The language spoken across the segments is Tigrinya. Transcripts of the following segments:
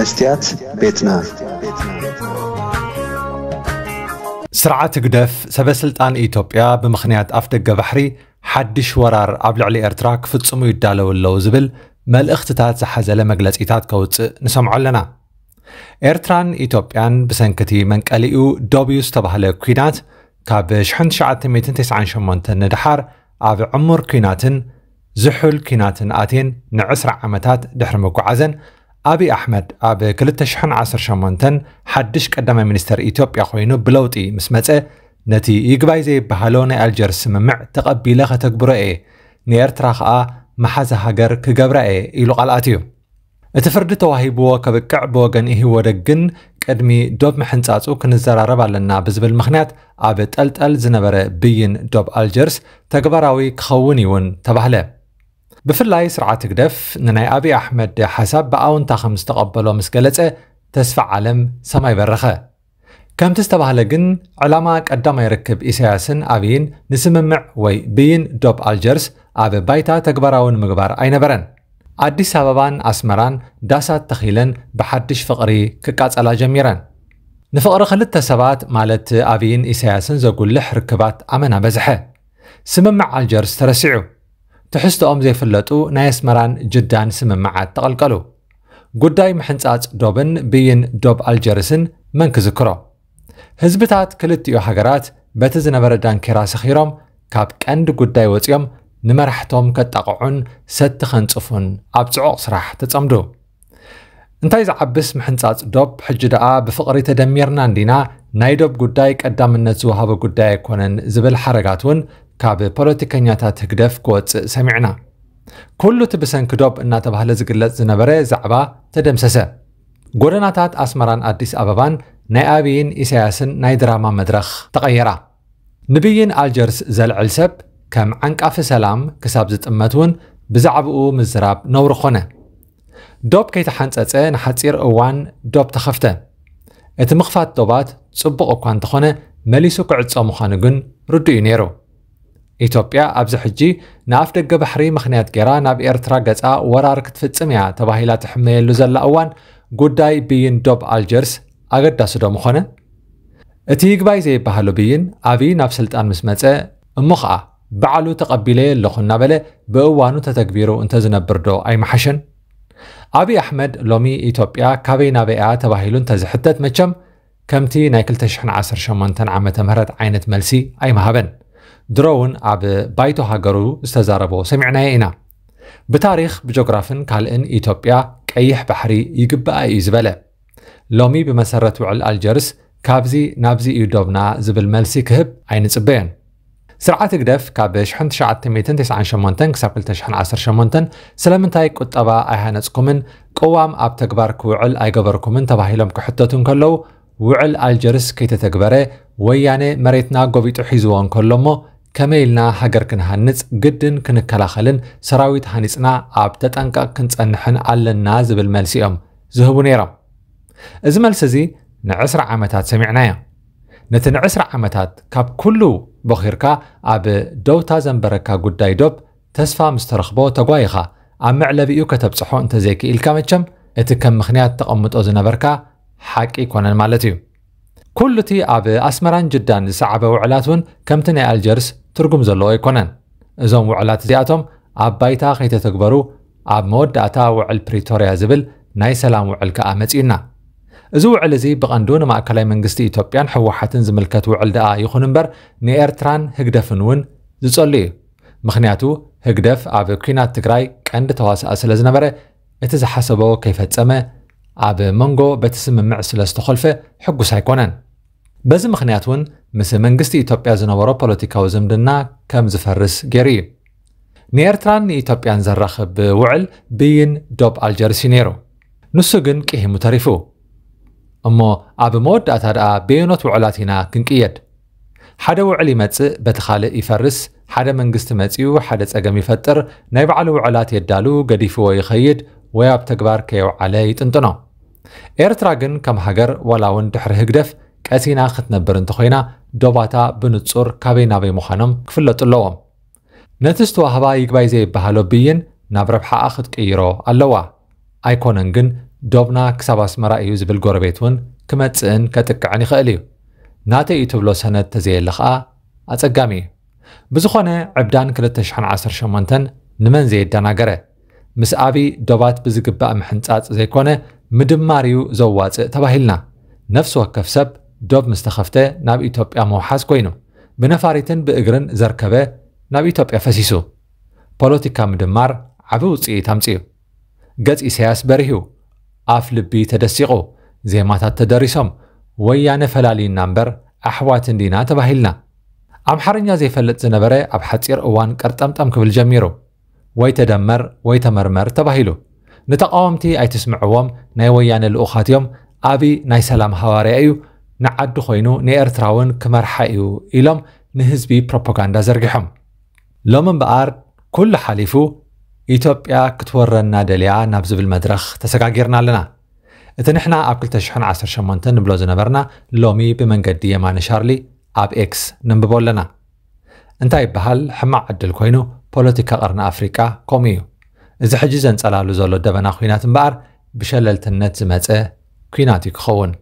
መስትያት ቤትና። ስርዓት ህግደፍ ሰበ ስልጣን ኢትዮጵያ ብምኽንያት ኣፍደገ ባሕሪ ሓድሽ ወራር ኣብ ልዕሊ ኤርትራ ክፍጽሙ ይዳለዉ ኣለዉ ዝብል መልእኽትታት ዝሓዘለ መግለጺታት ከውጽእ ንሰምዖ ኣለና። ኤርትራን ኢትዮጵያን ብሰንክቲ መንቀሊኡ ዶብ እዩ ዝተባህለ ኲናት ካብ ሽሕን ትሽዓተ ሚእትን ተስዓን ሸሞንተን ንደሓር ኣብ ዕሙር ኲናትን ዝሑል ኲናትን ኣትየን ንዕስራ ዓመታት ድሕሪ ምጉዓዘን፣ ኣብይ ኣሕመድ ኣብ ክልተ ሽሕን ዓሰርተ ሸሞንተን ሓድሽ ቀዳማይ ሚኒስተር ኢትዮጵያ ኮይኑ ብለውጢ ምስ መጸ፣ ነቲ ይግባይ ዘይበሃሎ ናይ ኣልጀርስ ስምምዕ ተቐቢለ ከተግብሮ እየ፣ ንኤርትራ ኸኣ መሓዛ ሃገር ክገብራ እየ ኢሉ ቃል ኣትዩ። እቲ ፍርዲ ተዋሂብዎ ከብቅዕ ብወገን ኢህወደግ ግን ቅድሚ ዶብ ምሕንጻጹ ክንዘራረብ ኣለና ብዝብል ምኽንያት ኣብ ጠልጠል ዝነበረ ብይን ዶብ ኣልጀርስ ተግባራዊ ክኸውን እውን ተባህለ። ብፍላይ ስርዓት ህግደፍ ንናይ ኣብይ ኣሕመድ ሓሳብ ብኣውንታ ከም ዝተቐበሎ ምስ ገለጸ ተስፋ ዓለም ሰማይ በረኸ። ከምቲ ዝተባህለ ግን ዕላማ ቀዳማይ ርክብ ኢሳያስን ኣብይን ንስምምዕ ወይ ብይን ዶብ ኣልጀርስ ኣብ ባይታ ተግባራዊ ንምግባር ኣይነበረን። ኣዲስ ኣበባን ኣስመራን ዳሳት ተኺለን ብሓድሽ ፍቕሪ ክቃጸላ ጀሚረን። ንፍቕሪ ክልተ ሰባት ማለት ኣብይን ኢሳያስን ዘጉልሕ ርክባት ኣመና በዝሐ። ስምምዕ ኣልጀርስ ተረሲዑ። ትሕዝቶኦም ዘይፍለጡ ናይ ኣስመራን ጅዳን ስምምዓት ተቐልቀሉ። ጉዳይ ምሕንጻጽ ዶብን ብይን ዶብ ኣልጀርስን መን ክዝክሮ? ህዝብታት ክልቲኡ ሃገራት በቲ ዝነበረ ዳንኬራ ሰኺሮም ካብ ቀንዲ ጉዳይ ወጺኦም ንመራሕቶም ከጣቕዑን ሰቲ ከንጽፉን ኣብ ጽዑቕ ስራሕ ተጸምዱ። እንታይ ዝዓብስ ምሕንጻጽ ዶብ፣ ሕጂ ደኣ ብፍቕሪ ተደሚርና እንዲና ናይ ዶብ ጉዳይ ቀዳምነት ዝወሃቦ ጉዳይ ኣይኮነን ዝብል ሓረጋት እውን ካብ ፖለቲከኛታት ህግደፍ ክወጽእ ሰሚዕና። ኩሉ እቲ ብሰንኪ ዶብ እናተባህለ ዝግለጽ ዝነበረ ዛዕባ ተደምሰሰ። ጎደናታት ኣስመራን ኣዲስ ኣበባን ናይ ኣብይን ኢሳያስን ናይ ድራማ መድረኽ ተቐየራ። ንብይን ኣልጀርስ ዘልዕል ሰብ ከም ዓንቃፊ ሰላም ክሳብ ዝጥመት እውን ብዛዕባኡ ምዝራብ ነውሪ ኾነ። ዶብ ከይተሓንጸጸ ንሓጺር እዋን ዶብ ተኸፍተ። እቲ ምኽፋት ዶባት ጽቡቕ እኳ እንተኾነ መሊሱ ክዕጾ ምዃኑ ግን ርዱእ እዩ ነይሩ። ኢትዮጵያ ኣብዚ ሕጂ ንኣፍ ደገ ባሕሪ ምኽንያት ገይራ ናብ ኤርትራ ገጻ ወራር ክትፍጽም እያ ተባሂላ ትሕመየሉ ዘላ እዋን ጉዳይ ብይን ዶብ ኣልጀርስ ኣገዳሲ ዶ ምኾነ? እቲ ይግባይ ዘይበሃሎ ብይን ኣብይ ናብ ስልጣን ምስ መጸ እሞ ኸኣ ባዕሉ ተቐቢለዮ ኣለኹ እናበለ ብእዋኑ ተተግቢሩ እንተዝነብር ዶ ኣይምሓሸን? ኣብይ ኣሕመድ ሎሚ ኢትዮጵያ ካበይ ናበይ እያ ተባሂሉ እንተዝሕተት መቸም ከምቲ ናይ ክልተ ሽሕን ዓሰርተ ሸሞንተን ዓመተ ምህረት ዓይነት መልሲ ኣይምሃበን። ድሮ እውን ኣብ ባይቶ ሃገሩ ዝተዛረቦ ሰሚዕናዮ ኢና። ብታሪኽ ብጆግራፍን ካልእን ኢትዮጵያ ቀይሕ ባሕሪ ይግብኣ እዩ ዝበለ። ሎሚ ብመሰረት ውዕል ኣልጀርስ ካብዚ ናብዚ እዩ ዶብና ዝብል መልሲ ክህብ ኣይንጽበዮን። ስርዓት ህግደፍ ካብ ሽሕን ትሽዓተ ሚእትን ተስዓን ሸሞንተን ክሳብ ክልተ ሽሕን ዓሰርተ ሸሞንተን ስለምንታይ ቁጠባ ኣይሃነጽኩምን ቅዋም ኣብ ተግባር ክውዕል ኣይገበርኩምን ተባሂሎም ክሕተቱ እንከለዉ ውዕል ኣልጀርስ ከይተተግበረ ወያነ መሬትና ጎቢጡ ሒዝዎ እንከሎ እሞ ከመይ ኢልና ሃገር ክንሃንጽ ግድን ክንከላኸልን ሰራዊት ሃኒጽና ኣብ ተጠንቀቕ ክንጸንሕን ኣለና ዝብል መልሲ እዮም ዝህቡ ነይሮም። እዚ መልሲ እዚ ንዕስራ ዓመታት ሰሚዕናዮ። ነቲ ንዕስራ ዓመታት ካብ ኩሉ ቦኺርካ ኣብ ደውታ ዘንበረካ ጉዳይ ዶብ ተስፋ ምስ ተረኽቦ ተጓይኻ ኣብ መዕለቢኡ ከተብጽሖ እንተዘይክኢልካ መቸም እቲ ከም ምኽንያት ተቐምጦ ዝነበርካ ሓቂ ኣይኮነን ማለት እዩ። ኩሉ እቲ ኣብ ኣስመራን ጅዳን ዝሰዓበ ውዕላት እውን ከምቲ ናይ ኣልጀርስ ትርጉም ዘለዎ ኣይኮነን። እዞም ውዕላት እዚኣቶም ኣብ ባይታ ከይተተግበሩ ኣብ መወዳእታ ውዕል ፕሪቶርያ ዝብል ናይ ሰላም ውዕል ከኣ መጺኡና። እዚ ውዕል እዚ ብቐንዱ ንማእከላይ መንግስቲ ኢትዮጵያን ህወሓትን ዝምልከት ውዕል ደኣ ይኹን እምበር ንኤርትራን ህግደፍን እውን ዝጸሉ እዩ። ምኽንያቱ ህግደፍ ኣብ ኲናት ትግራይ ቀንዲ ተዋስኣ ስለ ዝነበረ እቲ ዝሓሰቦ ከይፈጸመ ኣብ መንጎ በቲ ስምምዕ ስለ ዝተኾልፈ ሕጉስ ኣይኮነን። በዚ ምኽንያት እውን ምስ መንግስቲ ኢትዮጵያ ዝነበሮ ፖለቲካዊ ዝምድና ከም ዝፈርስ ገይሩ እዩ። ንኤርትራን ንኢትዮጵያን ዘራኽብ ውዕል ብይን ዶብ ኣልጀርስ እዩ ነይሩ። ንሱ ግን ቅሂሙ ተሪፉ። እሞ ኣብ መወዳእታ ደኣ በየኖት ውዕላት ኢና ክንቅየድ? ሓደ ውዕል ይመጽእ፣ በቲ ካልእ ይፈርስ፣ ሓደ መንግስቲ መጺኡ ሓደ ጸገም ይፈጥር፣ ናይ ባዕሉ ውዕላት የዳሉ፣ ገዲፍዎ ይኸይድ ወይ ኣብ ተግባር ከየውዓለ ይጥንጥኖ። ኤርትራ ግን ከም ሃገር ዋላ እውን ድሕሪ ህግደፍ ቀሲና ክትነብር እንተኾይና ዶባታ ብንጹር ካበይ ናበይ ምዃኖም ክፍለጡ ኣለዎም። ነቲ ዝተዋህባ ይግባይ ዘይበሃሎ ብይን ናብ ረብሓኣ ክትቅይሮ ኣለዋ። ኣይኮነን ግን ዶብና ክሳብ ኣስመራ እዩ ዝብል ጎረቤት እውን ክመጽእን ከጥቅዕን ይኽእል እዩ። ናተይ እዩ ትብሎ ሰነድ ተዘየለ ኸኣ ኣጸጋሚ እዩ። ብዝኾነ ዕብዳን ክልተ ሽሕን ዓሰርተ ሸሞንተን ንመን ዘየደናገረ? ምስ ኣብይ ዶባት ብዝግባእ ምሕንጻጽ ዘይኮነ ምድማር እዩ ዘዋጽእ ተባሂልና። ነፍሲ ወከፍ ሰብ ዶብ ምስ ተኸፍተ ናብ ኢትዮጵያ ምውሓዝ ኮይኑ፣ ብነፋሪትን ብእግርን ዘርከበ ናብ ኢትዮጵያ ፈሲሱ። ፖለቲካ ምድማር ዓቢ ውጽኢት ኣምጺኡ። ገጽ ኢሳያስ በሪሁ፣ ኣፍ ልቢ ተደሲቑ፣ ዜማታት ተደሪሶም፣ ወያነ ፈላልዩና እምበር ኣሕዋት እንዲና ተባሂልና። ኣምሓርኛ ዘይፈልጥ ዝነበረ ኣብ ሓጺር እዋን ቀርጠምጠም ክብል ጀሚሩ። ወይ ተደመር ወይ ተመርመር ተባሂሉ። ንተቃወምቲ ኣይትስምዕዎም፣ ናይ ወያነ ልኡኻት እዮም፣ ኣብይ ናይ ሰላም ሃዋርያ እዩ፣ ንዓዱ ኮይኑ ንኤርትራ እውን ክመርሓ እዩ ኢሎም ንህዝቢ ፕሮፓጋንዳ ዘርጊሖም። ሎሚ እምበኣር ኩሉ ሓሊፉ ኢትዮጵያ ክትወረና ደልያ ናብ ዝብል መድረኽ ተሰጋጊርና ኣለና። እቲ ንሕና ኣብ ክልተ ሽሕን ዓሰርተ ሸሞንተን ንብሎ ዝነበርና ሎሚ ብመንገዲ የማነ ሻርሊ ኣብ ኤክስ ነንብቦ ኣለና። እንታይ ይበሃል፣ ሕማቕ ዕድል ኮይኑ ፖለቲካ ቀርኒ ኣፍሪቃ ከምኡ እዩ። እዚ ሕጂ ዘንጸላሉ ዘሎ ደበና ኲናት እምበኣር ብሸለልትነት ዝመጸ ኲናት እዩ ክኸውን።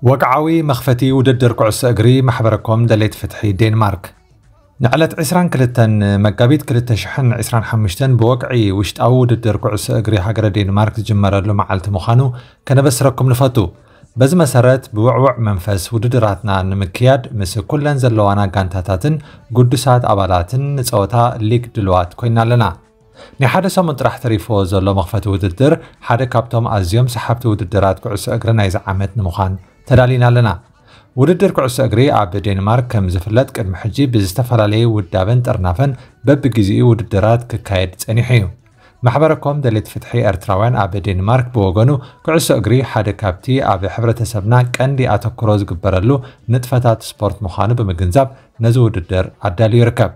ወግዓዊ መኽፈቲ ውድድር ኩዕሶ እግሪ ማሕበረኮም ደሌት ፍትሒ ዴንማርክ። ንዕለት ዕስራን ክልተን መጋቢት ክልተ ሽሕን ዕስራን ሓሙሽተን ብወግዒ ውሽጣዊ ውድድር ኩዕሶ እግሪ ሃገረ ዴንማርክ ዝጅመረሉ መዓልቲ ምዃኑ ከነበስረኩም ንፈቱ። በዚ መሰረት ብውዕውዕ መንፈስ ውድድራትና ንምክያድ ምስ ኩለን ዘለዋና ጋንታታትን ግዱሳት ኣባላትን ንጸወታ ሊግ ድልዋት ኮይና ኣለና። ናይ ሓደ ሰሙን ጥራሕ ተሪፍዎ ዘሎ መኽፈቲ ውድድር ሓደ ካብቶም ኣዝዮም ሰሓብቲ ውድድራት ኩዕሶ እግሪ ናይዚ ዓመት ንምዃን ተዳሊና ኣለና። ውድድር ኩዕሶ እግሪ ኣብ ዴንማርክ ከም ዝፍለጥ ቅድሚ ሕጂ ብዝተፈላለየ ውዳበን ጥርናፈን በብግዜኡ ውድድራት ክካየድ ጸኒሑ እዩ። ማሕበረኮም ደሌት ፍትሒ ኤርትራውያን ኣብ ዴንማርክ ብወገኑ ኩዕሶ እግሪ ሓደ ካብቲ ኣብ ሕብረተሰብና ቀንዲ ኣተኩሮ ዝግበረሉ ንጥፈታት ስፖርት ምዃኑ ብምግንዛብ ነዚ ውድድር ኣዳልዩ ይርከብ።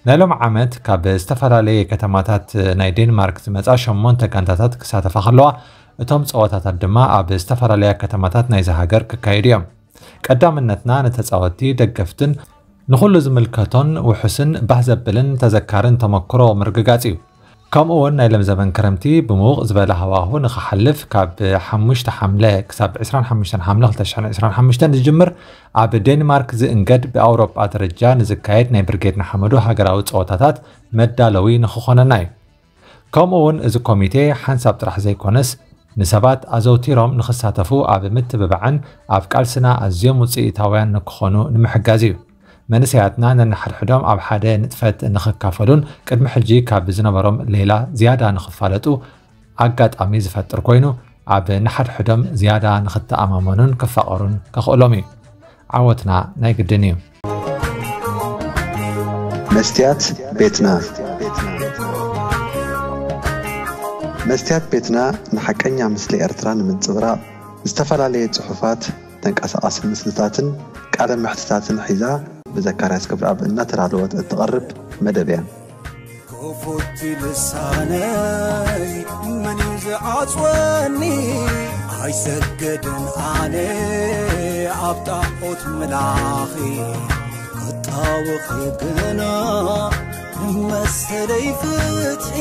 ናይ ሎም ዓመት ካብ ዝተፈላለየ ከተማታት ናይ ዴንማርክ ዝመጻ ሸሞንተ ጋንታታት ክሳተፋ ከለዋ እቶም ጸወታታት ድማ ኣብ ዝተፈላለያ ከተማታት ናይዚ ሃገር ክካየዱ እዮም። ቀዳምነትና ንተጻወትቲ ደገፍትን ንኹሉ ዝምልከቶን ውሑስን ባህ ዘብልን ተዘካርን ተመክሮ ምርግጋጽ እዩ። ከምኡ እውን ናይ ለምዘበን ክረምቲ ብምውቕ ዝበለ ሃዋሁ ንኽሓልፍ ካብ ሓሙሽተ ሓምለ ክሳብ ዕስራን ሓሙሽተን ሓምለ ክልተ ሽሕን ዕስራን ሓሙሽተን ዝጅምር ኣብ ዴንማርክ ዝእንገድ ብኣውሮጳ ደረጃ ንዝካየድ ናይ ብርጌድ ንሓመዱ ሃገራዊ ጸወታታት መዳለዊ ንኽኾነና እዩ። ከምኡ እውን እዚ ኮሚቴ ሓንሳብ ጥራሕ ዘይኮነስ ንሰባት ኣዘውቲሮም ንኽሳተፉ ኣብ ምትብባዕን ኣብ ቃልስና ኣዝዮም ውፅኢታውያን ንክኾኑ ንምሕጋዝ እዩ። መንእሰያትና ነንሓድሕዶም ኣብ ሓደ ንጥፈት ንኽካፈሉን ቅድሚ ሕጂ ካብ ዝነበሮም ሌላ ዝያዳ ንኽፋለጡ ኣጋጣሚ ዝፈጥር ኮይኑ ኣብ ንሓድሕዶም ዝያዳ ንኽተኣማመኑን ክፋቐሩን ከኽእሎም እዩ። ዓወትና ናይ ግድን እዩ። መስትያት ቤትና። መስትያት ቤትና ንሓቀኛ ምስሊ ኤርትራ ንምንጽብራቕ ዝተፈላለየ ጽሑፋት፣ ተንቀሳቓሲ ምስልታትን ቃለ መሕትታትን ሒዛ ብዘካርያስ ክብረኣብ እናተዳለወት እትቐርብ መደብ እያ። ክፉት ልሳነይ መን እዩ ዝዓጽወኒ? ኣይሰገድን ኣነ ኣብ ጣዖት ምላኺ ክጣወኺ ግና ንመሰለይ ፍትሒ